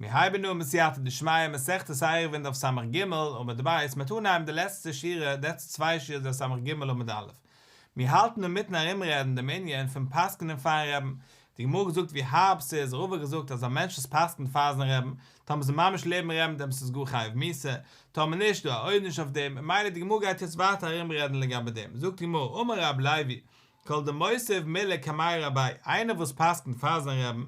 מיר הייבן אן בסייעתא דשמיא מסכת עירובין דף סג עמוד ב', מ'וועט אנהייבן די לעצטע שורה, די לעצטע צוויי שורות דף סג עמוד א'. מיר האלטן אינמיטן ארומרעדן דעם ענין פון פסק'נען פאר'ן רעבן. די גמרא האט געזאגט ווי הארב ס'איז, רבא האט געזאגט אז א מענטש וואס פסק'נט פאר זיין רעבן, טאמער ס'איז ממש לעבן רעבן דעמאלטס איז גאר חייב מיתה, טאמער נישט דא א עונש אויף דעם, ממילא די גמרא גייט יעצט ווייטער ארומרעדן לגבי דעם. זאגט די גמרא, אמר רב לוי, כל דמותיב מילי קמי רביה, איינער וואס פסק'נט פאר זיין רעבן,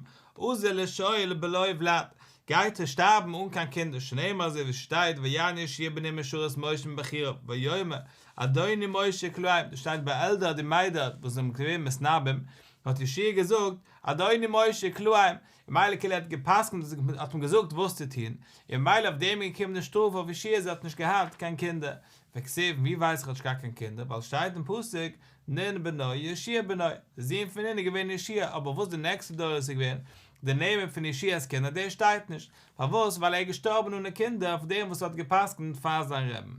אזיל לשאול בלא ולד, גייט ער שטארבן אן קיין קינדער, שנאמר אזוי ווי ס'שטייט ויען יהושע בן נון משרת משה מבחוריו, ויאמר, אדוני משה כלאם, דאס שטייט ביי אלדד און מידד וואס זענען געווען מתנבאים, האט יהושע געזאגט, אדוני משה כלאם, ממילא כאילו ער האט געפסקנט האט אים געזאגט וואס צו טון, און ממילא אויף דעם איז געקומען די שטראף אויף יהושע אז ער האט נישט געהאט קיין קינדער, וכתיב, ווי ווייס איך האט נישט געהאט קיין קינדער, ווייל שטייט אין פסוק, נון בנו יהושע בנו, די זון פון נון איז געווען יהושע, אבער וואס די נעקסטע דורות איז געווען, די נעמען פון יהושע'ס קינדער דאס שטייט נישט, פארוואס ווייל ער איז געשטארבן אנע קינדער אויף דעם וואס ער האט גע'פסק'נט פאר זיין רעבן.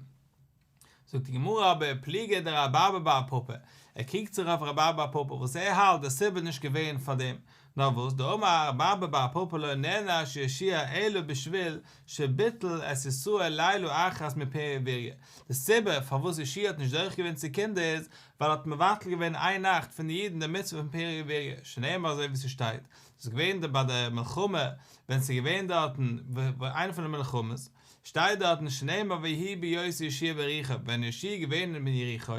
זאגט די גמרא אבער פליגא דרב אבא בר פפא, ער קריגט זיך אויף רב אבא בר פפא וואס ער האלט די סיבה איז נישט געווען פאר דעם, נאר וואס דאמר רב אבא בר פפא לא נענש יהושע אלא בשביל שביטל את ישראל לילה אחת מפריה ורביה, די סיבה פארוואס יהושע האט נישט זוכה געווען צו קינדער איז ווייל ער האט מבטל געווען איין נאכט פון די אידן די מצוה פון פריה ורביה, שנאמר אזוי ווי ס'שטייט, ס'איז געווען די ביי די מלחמה ווען ס'איז געווען דארטן איינע פון די מלחמות, שטייט דארטן שנאמר ויהי בהיות יהושע ביריחו, ווען יהושע איז געווען אין יריחו,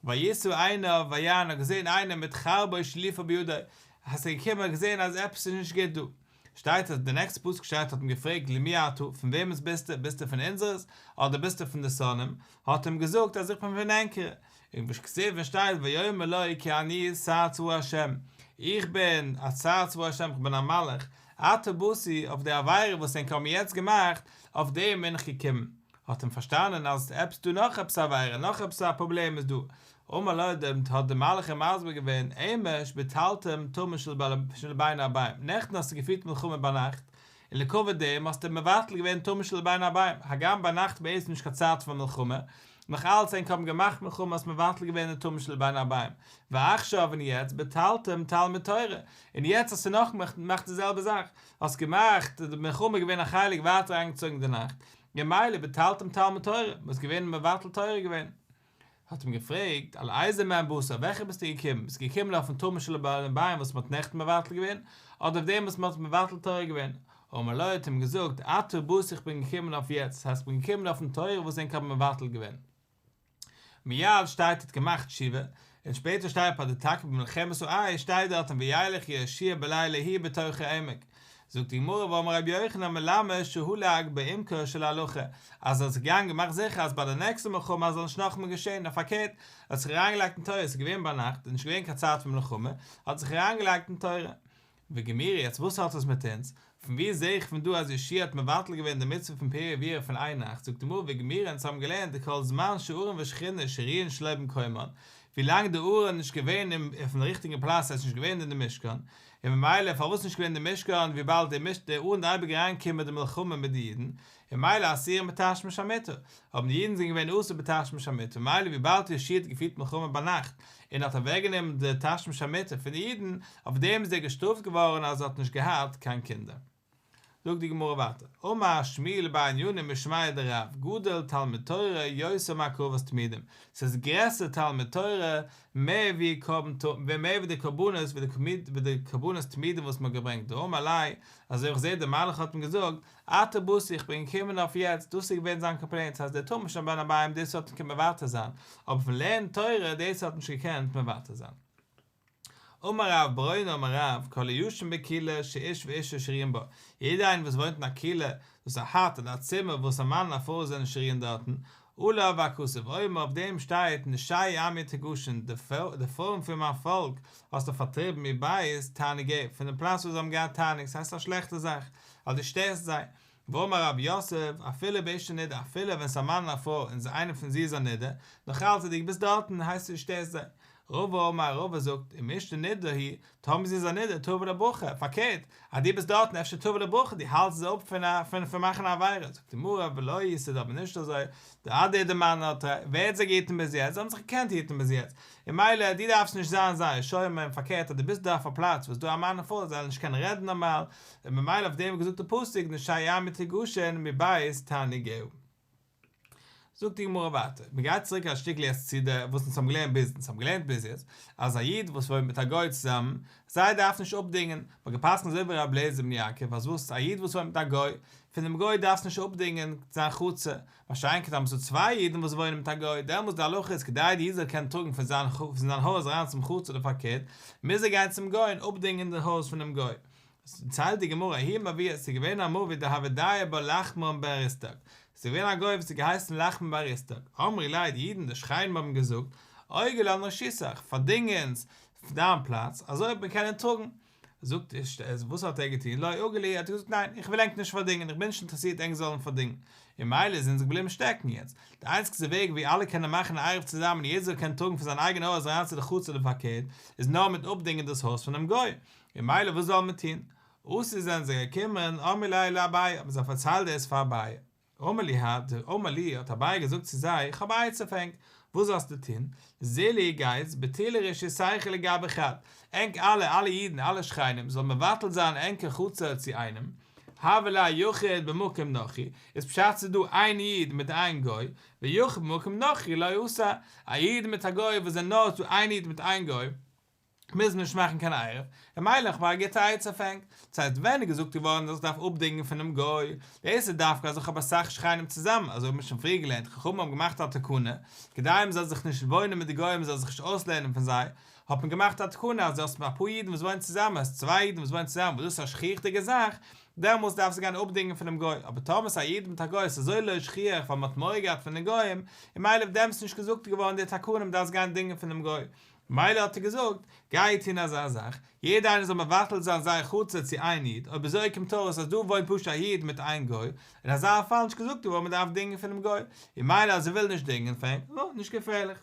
וישא עיניו וירא האט געזען איינעם מיט חרבו שלופה בידו, אז ער איז געקומען האט געזען אז עפעס איז נישט גוט דא, שטייט אז די נעקסטע פסוק שטייט האט אים געפרעגט למי אתה, פון וועמענס ביסטו, ביסטו פון אונזערס, אדער ביסטו פון די שונאים, האט ער אים געזאגט אז איך בין פון ענקערע, און וכתיב און שטייט ויאמר לו כי אני שר צבא השם, איך בין א שר צבא השם, איך בין א מלאך, עתה באתי, אויף די עבירה וואס ענק האבן יעצט געמאכט, אויף דעם בין איך געקומען. האט אים פארשטאנען אז עפעס דא נאך עפעס א עבירה, נאך עפעס א פראבלעם איז דא. אמר לו דעם האט דער מלאך אים מסביר געווען, אמש ביטלתם תמיד של בין הערבים, נעכטן האסטו געפירט מלחמה ביינאכט, און לכבוד דעם האסטו מבטל געווען תמיד של בין הערבים, הגם ביינאכט בעצם נישט קיין צייט פאר מלחמה, נאך אלץ ענק האבן געמאכט מלחמה האסט מבטל געווען די תמיד של בין הערבים, ועכשיו און יעצט ביטלתם תלמוד תורה, און יעצט האסטו נאך געמאכט די זעלבע זאך, האסט געמאכט די מלחמה געווען א חלק ווייטער אריינגעצויגן די נאכט, ממילא ביטלתם תלמוד תורה, ביסט געווען מבטל תורה געווען. האט אים געפרעגט, על איזה מהן באת, אויף וועלכע ביסטו געקומען? ביסט געקומען אויפן תמיד של בין הערבים וואס מ'האט נעכטן מבטל געווען, אדער אויף דעם וואס מ'האט מבטל תורה געווען? אמר לו האט אים געזאגט, עתה באתי איך בין געקומען אויף יעצט, דאס הייסט איך בין געקומען אויפן תורה וואס ענק האבן מבטל געווען. מיד שטייט האט געמאכט תשובה, און שפעטער שטייט ביי די טאקע במלחמת העי שטייט דארטן וילך יהושע בלילה ההוא בתוך העמק, זאגט די גמרא ואמר רבי יוחנן מלמד שהלך בעמקה של הלכה, אז ער איז געגאנגען געמאכט זיכער אז ביי די נעקסטע מלחמה זאל נישט נאכאמאל געשען, נאר פארקערט, ער האט זיך אריינגעלייגט אין תורה, עס איז געווען ביינאכט, און נישט געווען קיין צייט פון מלחמה, האט זיך אריינגעלייגט אין תורה. וגמירי, יעצט וואס האט עס מיט אונז? פון ווי זעה איך פון דא אז יהושע האט מבטל געווען די מצוה פון פריה ורביה פון איין נאכט? זאגט די גמרא וגמירי אונז האבן געלערנט דכל זמן שארון ושכינה שרויין שלא במקומן, ווילאנג די ארון איז נישט געווען אויפן ריכטיגן פלאץ ס'הייסט נישט געווען אין די משכן, און ממילא פארוואס נישט געווען די משכן וויבאלד די משכן די ארון די אייביג אריינגעקומען מיט די מלחמה מיט די אידן, און ממילא אסורים בתשמיש המיטה, האבן די אידן זענען געווען אסור בתשמיש המיטה, ממילא וויבאלד יהושע האט געפירט מלחמה ביינאכט און האט אוועקגענומען די תשמיש המיטה פון די אידן, אויף דעם איז ער געשטראפט געווארן אז ער האט נישט געהאט קיין קינדער. זאגט די גמרא ווייטער, אמר שמואל בר ניינא משמיה דרב, גדול תלמוד תורה יותר מהקרבת תמידים, ס'איז גרעסער תלמוד תורה מער ווי קרבן ת מער ווי די קרבנות ווי די קרבנות תמידים וואס מ'האט געברענגט, דאמר ליה, אזוי איך זעה דער מלאך האט אים געזאגט, עתה באתי איך בין געקומען אויף יעצט, דאס איז געווען זיין קאמפלעינט, ס'הייסט דער תמיד של בין הערבים דאס האט געקענט מוותר זיין, אבער פון לערנען תורה דאס האט נישט געקענט מוותר זיין. אמר רב ברונא אמר רב, כל הישן בכילה שאיש ואשה שרויין בה, יעדער איינער וואס וואוינט אין א כילה, דאס איז א hut אדער א צימער וואס א מאן און א פרוי זענען שרויין דארטן, עליו הכתוב אומר, אויף דעם שטייט נשי עמי תגשון, די פרויען פון מיין פאלק האסטו פארטריבן מבית תענוגיהם, פון דעם פלאץ וואו זיי האבן געהאט תענוג, ס'הייסט א שלעכטע זאך, ווייל דו שטערסט זיי. ואמר רב יוסף, אפילו באשה נידה, אפילו ווען ס'איז א מאן און א פרוי און איינער פון זיי איז א נידה, נאך אלץ אז דו ביסט דארטן הייסט עס דו שטערסט זיי. רבא אמר, רבא זאגט, אם אשתו נידה היא, טאמער זי איז א נידה, תבא עליה ברכה, פארקערט, אז דו ביסט דארטן אפשר תבא עליה ברכה, דו האלטסט זי אפ פון א פון פון מאכן א עבירה, זאגט די גמרא, ולא היא, ס'איז אבער נישט אזוי, דאדדו מנעי תרי, ווער האט זיי געהיטן ביז יעצט, זיי האבן זיך געקענט היטן ביז יעצט, און ממילא דו דארפסט נישט זיין זייער שומר, און פארקערט אז דו ביסט דא אויף א פלאץ וואס איז דא א מאן און פרוי זיי זאלן נישט קענען רעדן נארמאל, און ממילא אויף דעם האט געזאגט די פסוק נשי עמי תגשן מבית תענוגיה. זאגט די גמרא ווייטער, מען גייט צוריק א שטיקל יעצט צו די וואס אונז האבן געלערנט ביז, אונז האבן געלערנט ביז יעצט אז א איד וואס וואוינט מיט א גוי צוזאמען, זיי דארפן נישט אפדינגען, מען האט געפסקנט אזוי ווי רבי אליעזר בן יעקב אז וואס, א איד וואס וואוינט מיט א גוי, פון דעם גוי דארפסט נישט אפדינגען זיין חצר, מה שאין כן טאמער ס'דא צוויי אידן וואס וואוינען מיט א גוי, דעמאלטס די הלכה איז כדי די איד זאל קענען טראגן פון זיין פון זיין הויז אריין צום חצר אדער פארקערט, מוז ער גיין צום גוי און אפדינגען די הויז פונעם גוי. דערציילט די גמרא, ההוא מבואה, ס'איז געווען א מבוי דהוה דייר בה לחמן בן אריסטק, ס'איז געווען א גוי וואס האט געהייסן לחמן בן אריסטק, אמרי ליה די אידן די שכנים האבן געזאגט, אוגר לן רשותך, פארדינג אונז דיין פלאץ, אזוי וועט מען קענען טראגן. זאגט ער, וואס האט ער געטון, לא אגר להו, האט ער געזאגט ניין, איך וויל ענק נישט פארדינגען, איך בין נישט אינטערעסירט ענק זאלן פארדינגען, און ממילא זענען זיי געבליבן שטעקן יעצט, די איינציגסטע וועג ווי אלע קענען מאכן א עירוב צוזאמען און יעדער זאל קענען טראגן פון זיין אייגענע הויז אריין צו די חצר אדער פארקערט, איז נאר מיט אפדינגען דאס הויז פונעם גוי, און ממילא וואס זאל מען טון? אתו זענען זיי געקומען, אמרו ליה לאביי, האבן זיי פארציילט דאס פאר אביי. אמר להו, אמר להו, האט אביי געזאגט צו זיי, איך האב א עצה פאר ענק, וואס זאלסטו טון? זילו גייטס, בטילו רשותייכו לגבי חד, ענק אלע, אלע אידן, אלע שכנים, זאלן מבטל זיין ענקער חצר צו איינעם, הוה ליה יחיד במקום נכרי, איז פשט ס'איז דא איין איד מיט איין גוי, ויחיד במקום נכרי לא אסר, א איד מיט א גוי וואס זענען נאר דא איין איד מיט איין גוי, מוז מען נישט מאכן קיין עירוב, און ממילא איך האב א גוטע עצה פאר ענק, דאס הייסט ווען איז געזאגט געווארן אז איך דארף אפדינגען פונעם גוי, דאס איז דווקא אז איך האב אסאך שכנים צוזאמען, אזוי האט מען שוין פריער געלערנט, חכמים האבן געמאכט א תקנה, כדי מען זאל זיך נישט וואוינען מיט די גוים מען זאל זיך נישט אויסלערנען פון זיי, האט מען געמאכט א תקנה אז דו האסט אפאר אידן וואס וואוינען צוזאמען, האסט צוויי אידן וואס וואוינען צוזאמען וואס דאס איז א שכיח'דיגע זאך, דעמאלס דארפסטו גיין אפדינגען פונעם גוי, אבער טאמער ס'איז א איד מיט א גוי ס'איז אזוי לא שכיח ווייל מען האט מורא געהאט פון די גוים, און ממילא אויף דעם איז נישט געזאגט געווארן די תקנה מען דארף גיין דינגען פונעם גוי, מילא האט ער געזאגט, גיי טון אזא זאך, יעדער איינער זאל מבטל זיין זייער חצר צו איין איד, אויב אזוי קומט אויס אז דא וואוינט פשוט א איד מיט איין גוי, אין אזא פאל נישט געזאגט געווארן מען דארף דינגען פונעם גוי, און מילא אז ער וויל נישט דינגען פון אים, נו, נישט געפערליך.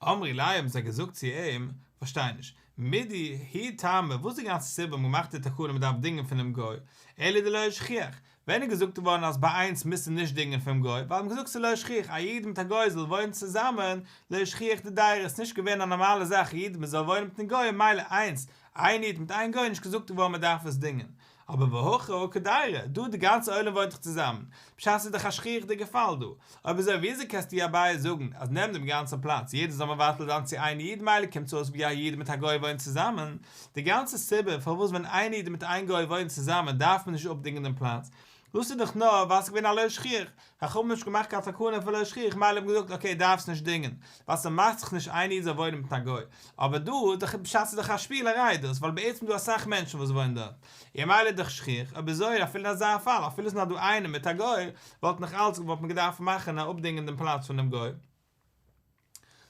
אמרי ליה האבן זיי געזאגט צו אים, פארשטיי נישט, מידי הוא טעמא, וואס איז די גאנצע סיבה מען מאכט די תקנה מען דארף דינגען פונעם גוי, אלא דלא שכיח, ווען איז געזאגט געווארן אז ביי איינס מוזטו נישט דינגען פונעם גוי, ווייל מ'האט געזאגט ס'איז לא שכיח א איד מיט א גוי זאל וואוינען צוזאמען, לא שכיח דדירי, ס'איז נישט געווען א נארמאלע זאך א איד מ'זאל וואוינען מיטן גוי, מילא איינס, איין איד מיט איין גוי איז נישט געזאגט געווארן מ'דארף עס דינגען. אבער והכא הא קדירי, דא די גאנצע עולם וואוינט דאך צוזאמען, פשט ס'איז דאך א שכיח'דיגע פאל דא, אויב אזוי וויאזוי קענסטו אביי זאגן אז נעם דעם גאנצן פלאץ יעדער זאל מבטל זיין צו איין איד מילא קומט אויס ווי א איד מיט א גוי וואוינט צוזאמען, די גאנצע סיבה פארוואס ווען איין איד מיט איין גוי וואוינט צוזאמען דארף מען נישט אפדינגען דעם פלאץ, דאס איז דאך נאר ווייל ס'איז געווען א לא שכיח, חכמים האבן נישט געמאכט קיין תקנה פון לא שכיח מילא האט מען געזאגט אקעי דארפסט נישט דינגען ווייל ס'מאכט זיך נישט איין איד זאל וואוינען מיט א גוי, אבער דא איז דאך פשט ס'איז דאך א שפילעריי דאס ווייל בעצם איז דא אסאך מענטשן וואס וואוינען דארט און מילא איז דאך שכיח, אויב אזוי אפילו אין אזא פאל אפילו ס'איז נאר דא איינער מיט א גוי וואלט נאך אלץ וואלט מען געדארפט מאכן א אפדינגען דעם פלאץ פונעם גוי.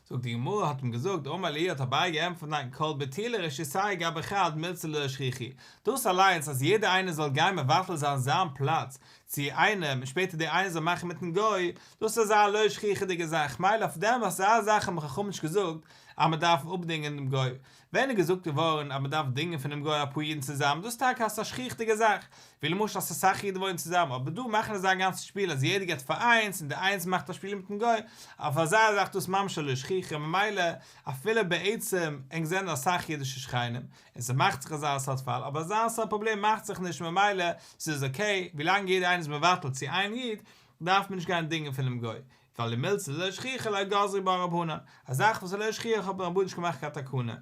זאגט די גמרא האט אים געזאגט אמר להו האט אביי געענטפערט ניין כל בטולי רשותייהו גבי חד מילתא דלא שכיחא דאס אליינס אז יעדער איינער זאל גיין מבטל זיין זיין פלאץ צו איינעם און שפעטער דער איינער זאל מאכן מיטן גוי דאס איז אזא לא שכיח'דיגע זאך מילא אויף דעם אזא זאך האבן חכמים נישט געזאגט אז מען דארף אפדינגען דעם גוי ווען איז געזאגט געווארן אז מען דארף דינגען פונעם גוי אפאר אידן צוזאמען, דאס איז טאקע א שכיח'דיגע זאך, ווי למשל אז אסאך אידן וואוינען צוזאמען, אבער דא מאכן אזא גאנצע שפיל אז יעדער געבט פאר איינס און די איינס מאכט א שפיל מיטן גוי, אויף אזא זאך דאס ממש א לא שכיחא, ממילא אפילו בעצם ענק זענען אסאך אידישע שכנים און ס'מאכט זיך אזא סארט פאל, אבער אזא סארט פראבלעם מאכט זיך נישט ממילא ס'איז אקעי ווילאנג יעדער איינער איז מבטל צו איין איד דארף מען נישט גיין דינגען פונעם גוי, ווייל ומילתא דלא שכיחא לא גזרו בה רבנן, א זאך וואס איז לא שכיח האט רבנן נישט געמאכט קיין תקנה.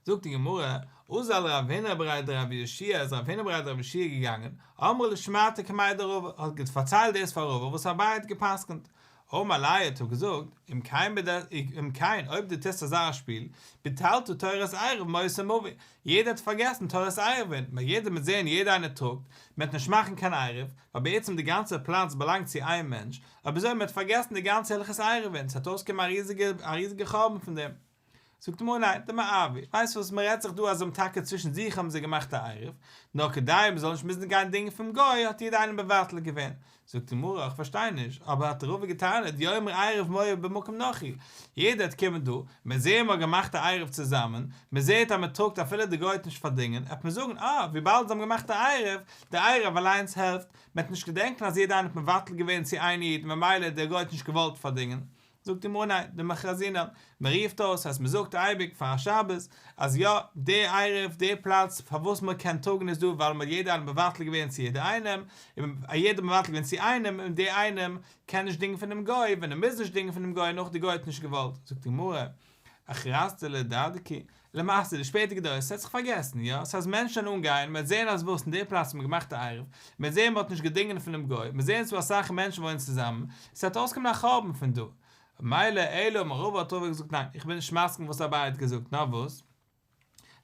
זאגט די גמרא, אזל רב הונא בריה דרב יהושע איז רב הונא בריה דרב יהושע געגאנגען, אמרה לשמעתיה קמיה דרבא, האט פארציילט דאס פאר רבא וואס אביי האט גע'פסק'נט, אמר ליה האט ער געזאגט, אם כן אם כן אויב דו טוסט אזא שפיל, ביטלת תורת עירוב מאותו מבוי, יעדער האט פארגעסן תורת עירובין, ווייל יעדער וועט זען יעדער איינער טראגט, מען וועט נישט מאכן קיין עירוב, ווייל בעצם די גאנצע פלאץ באלאנגט צו איין מענטש, אויב אזוי מען האט פארגעסן די גאנצע הלכות עירובין, ס'וועט אויסקומען א ריזיגע א ריזיגע חורבן פון דעם. זאגט די גמרא ניין, דמערבי, ווייסט וואס, מען רעדט זיך דא אז זיי האבן טאקע צווישן זיך האבן זיי געמאכט א עירוב, נאר כדי מען זאל נישט מוזן גיין דינגען פונעם גוי האט יעדער איינער מבטל געווען. זאגט די גמרא, איך פארשטיי נישט, אבער האט רבא געטענה'ט, יאמרו עירוב מועיל במקום נכרי, יעדער וועט קומען דא, מען זעהן מען האט געמאכט א עירוב צוזאמען, מען זעהט אז מען טראגט אפילו די גוי האט נישט פארדינגען, עט מען זאגן אה, וויבאלד זיי האבן געמאכט א עירוב, די עירוב אליינס העלפט, מען וועט נישט געדענקן אז יעדער איינער האט מבטל געווען צו איין איד, ממילא דער גוי האט נישט געוואלט פארדינגען. זאגט די גמרא ניין, דמכרזינן, מען רופט אויס, הייסט מען זאגט אייביג פאר א שבת, אז יא, די עירוב, די פלאץ פארוואס מען קען טראגן איז דא ווייל מען האט יעדער איינעם מבטל געווען צו יעדער איינעם, און יעדער מבטל געווען צו איינעם, און די איינעם קען נישט דינגען פונעם גוי, ווען ער מוז נישט דינגען פונעם גוי און אויך די גוי האט נישט געוואלט, זאגט די גמרא, אכרזתא להדדכו, למעשה די שפעטערדיגע דורות ס'האט זיך פארגעסן, יא, ס'הייסט מענטשן וועלן אנגיין, מ'וועט זעהן אז וואס אין די פלאץ האט מען געמאכט א עירוב, מ'וועט זעהן מ'האט נישט געדינגען פונעם גוי, מ'וועט זעהן ס'דא אסאך מענטשן וואוינען צוזאמען, ס'וועט אויסקומען א חורבן פון דא. מילא אלא אמר רבא האט רבא געזאגט ניין, איך בין נישט מסכים וואס אביי האט געזאגט, נאר וואס?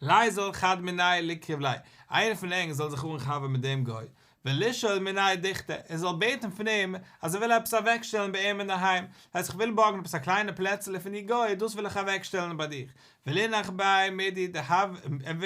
ליזיל חד מינייהו ליקריב ליה, איינער פון ענק זאל זיך אנחבר'ן מיט דעם גוי, ולישאול מיניה דוכתא, ער זאל בעטן פון אים אז ער וויל עפעס אוועקשטעלן ביי אים אינדערהיים, הייסט איך וויל בארגן עפעס א קליינע פלעצעלע פון די גוי, דאס וויל איך אוועקשטעלן ביי דיך, ולינח ביה מידי דהוה, ער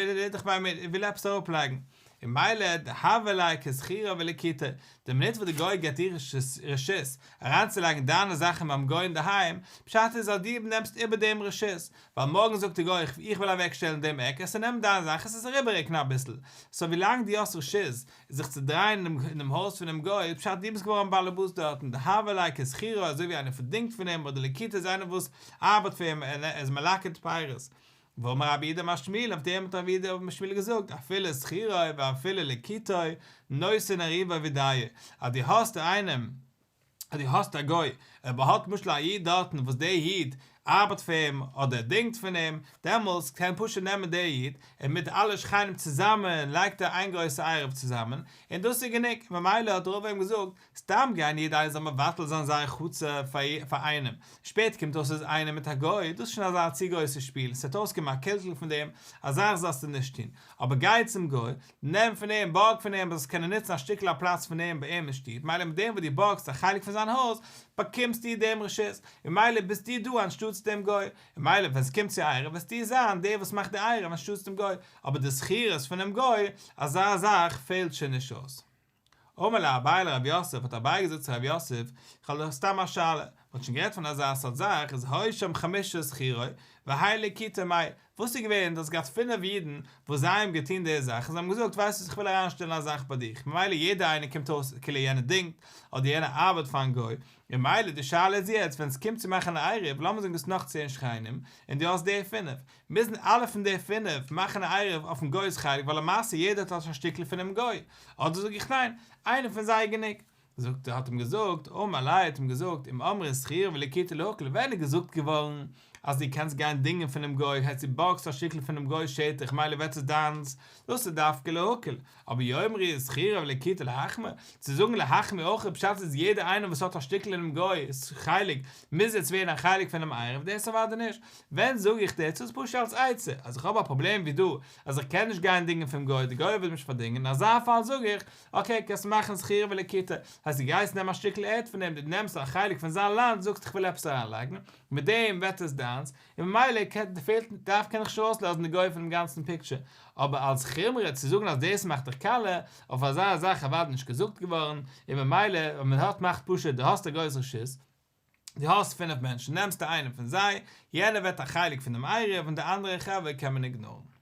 וויל עפעס אראפלייגן, און מילא דהוה ליה כשכירו ולקיטו, די מינוט וואס די גוי געבט דיר רשות אריינצולייגן דיינע זאכן ביים גוי אינדערהיים, פשט איז אז דו נעמסט איבער דעם רשות, ווייל מארגן זאגט די גוי איך וויל אוועק שטעלן דעם עק עס און נעם דיין זאך עס איז אריבערריקן אביסל, סאו ווילאנג דו האסט רשות זיך צו דרייען אינעם הויז פונעם גוי איז פשט דו ביסט געווארן באלעבאס דארטן, דהוה ליה כשכירו אזוי ווי איינער פארדינגט פון אים אדער לקיטו איז איינער וואס ארבעט פאר אים און ער איז מלקט פירות. ואמר רב יהודה אמר שמואל אויף דעם האט רב יהודה אמר שמואל געזאגט אפילו שכירו ואפילו לקיטו נותן עירובו ודיו אז דו האסט איינעם אז דו האסט א גוי, אויב ער האט למשל א איד דארטן וואס דער איד ארבעט פאר אים אדער ער דינגט פון אים, דעמאלטס קען פשוט נעמען דער איד און מיט אלע שכנים צוזאמען לייגט ער איין גרויסע עירוב צוזאמען, און דאס איז גענוג, ממילא האט רבא אים געזאגט, סתם גיין יעדער איינער זאל מבטל זיין זייער חצר פאר איינעם, שפעטער קומט אויס ס'איז איינער מיט א גוי, דאס איז שוין אזא צו גרויסע שפיל, ס'וועט אויסקומען א קלקול פון דעם, א זאך זאלסטו נישט טון, אבער גיי צום גוי, נעם פון אים, בארג פון אים, זאלסט קענען נוצן א שטיקל א פלאץ פון אים ביי אים אין שטוב, מילא מיט דעם וואס דו בארגסט א חלק פון זיין הויז, באקומסטו דעם רשות, און מילא ביסטו דא אנשטאטס דעם גוי, און מילא ווען ס'קומט צו עירוב וועסטו זיין דער וואס מאכט די עירוב אנשטאטס דעם גוי, אבער די שכירות פונעם גוי, אזא זאך פעלט שוין נישט אויס. אמר ליה אביי לרב יוסף, האט אביי געזאגט צו רב יוסף, איך האב דא סתם א שאלה, מען האט שוין גערעדט פון אזא סארט זאך, איז היו שם חמשה שכירו, והאי לקיטו מאי, וואס איז געווען, דו האסט געהאט פינף אידן וואס זיי האבן געטון די זאך, און זיי האבן געזאגט, ווייסט וואס, איך וויל אריינשטעלן א זאך ביי דיך, ממילא יעדער איינער קומט אויס כאילו יענער דינגט, אדער יענער ארבעט פארן גוי, און מילא די שאלה איז יעצט, ווען עס קומט צו מאכן א עירוב, לאמיר זאגן דו האסט נאך צען שכנים, און דו האסט די פינף, מוזן אלע פון די פינף מאכן א עירוב אויפן גוי'ס חלק ווייל למעשה יעדער האט א שטיקל פונעם גוי, אדער זאג איך ניין, איינער פון זיי איז גענוג. זאגט ער האט אים געזאגט, אמר ליה האט אים געזאגט, אם אמרו שכירו ולקיטו להקל, ווען איז געזאגט געווארן אז דו קענסט גיין דינגען פונעם גוי, הייסט דו בארגסט א שטיקל פונעם גוי'ס שטח מילא ווערט עס דיינס, דאס איז דווקא להקל, אבער יאמרו שכירו ולקיטו להחמיר, צו זאגן להחמיר אויך פשט איז יעדער איינער וואס האט א שטיקל אינעם גוי'ס חלק מוז יעצט ווערן א חלק פונעם עירוב, דאס אוודאי נישט, ווען זאג איך דיר צו פשוט אלס עצה, אז איך האב א פראבלעם ווי דא, אז איך קען נישט גיין דינגען פונעם גוי, די גוי וויל נישט פארדינגען, אין אזא פאל זאג איך, אקעי קענסט מאכן שכירו ולקיטו, הייסט דו גייסט נעמען א שטיקל ערד פון אים, דו נעמסט א חלק פון זיין לאנד, זאגסט איך וויל עפעס אריינלייגן, מיט דעם ווערט עס דיינס, און ממילא קען פעלט דארף קען איך שוין ארויסלאזן די גוי פונעם גאנצן פיקטשער, אבער אלס חומרא צו זאגן אז דאס מאכט דיך קאליע, אויף אזא זאך אוודאי נישט געזאגט געווארן, און ממילא ווען מען האט מאכט פשוט דו האסט א גוי'ס רשות, דו האסט פינף מענטשן נעמסטו איינעם פון זיי, יענער ווערט א חלק פון דעם עירוב און די אנדערע חברה קען מען איגנארן.